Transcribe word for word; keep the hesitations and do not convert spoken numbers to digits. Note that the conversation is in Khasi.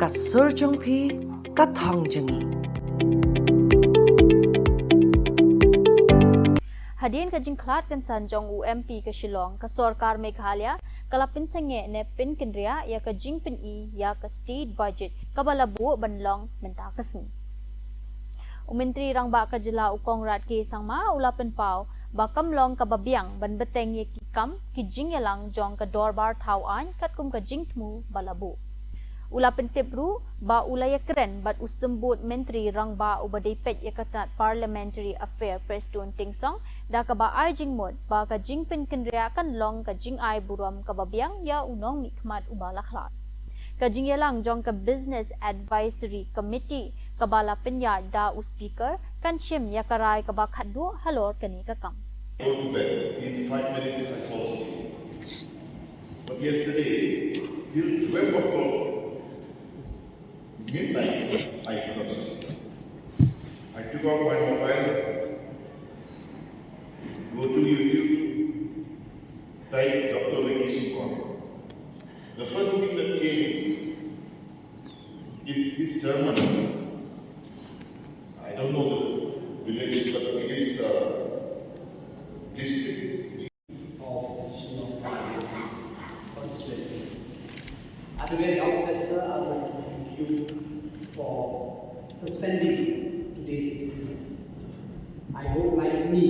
Ka sur jong phi, ka thong jong ngi. Hadien ka jingkhlad kynsan jong u M P ka Shillong, ka sorkar Meghalaya ka la pynsangeh ne pynkynriah ïa ka jingpyni ïa ka state budget kaba la buh ban long mynta ka sngi. U Myntri Rangbah ka jylla u Conrad K Sangma u la pynpaw ba kam long kaba biang ban bteng ïa ki kam ki jingïalang jong ka dorbar thaw aiñ katkum ka jingthmu ba la buh. U la pyntip ruh ba u la ïakren bad u symbud Myntri Rangbah uba dei peit ïa ka tnat Parliamentary Affair Prestone Tynsong da kaba ai jingmut ba ka jingpynkynriah kan long ka jingai burom kaba biang ïa u nongmihkhmat uba la khlad. Ka jingïalang jong ka Business Advisory Committee kaba la pynïaid da u Speaker kan shim ïa ka rai kaba khatduh halor kane ka kam. Go to bed. In five minutes, I fall asleep. But yesterday, till twelve o'clock midnight, I could not sleep. I took out my mobile, go to YouTube, type Doctor Ricky Syngkon. The first thing that came is this sermon. I don't know the village, but it is a district. Of the Shillong constituency. At the very outset, sir, I would like to thank you for suspending today's business. I hope, like me,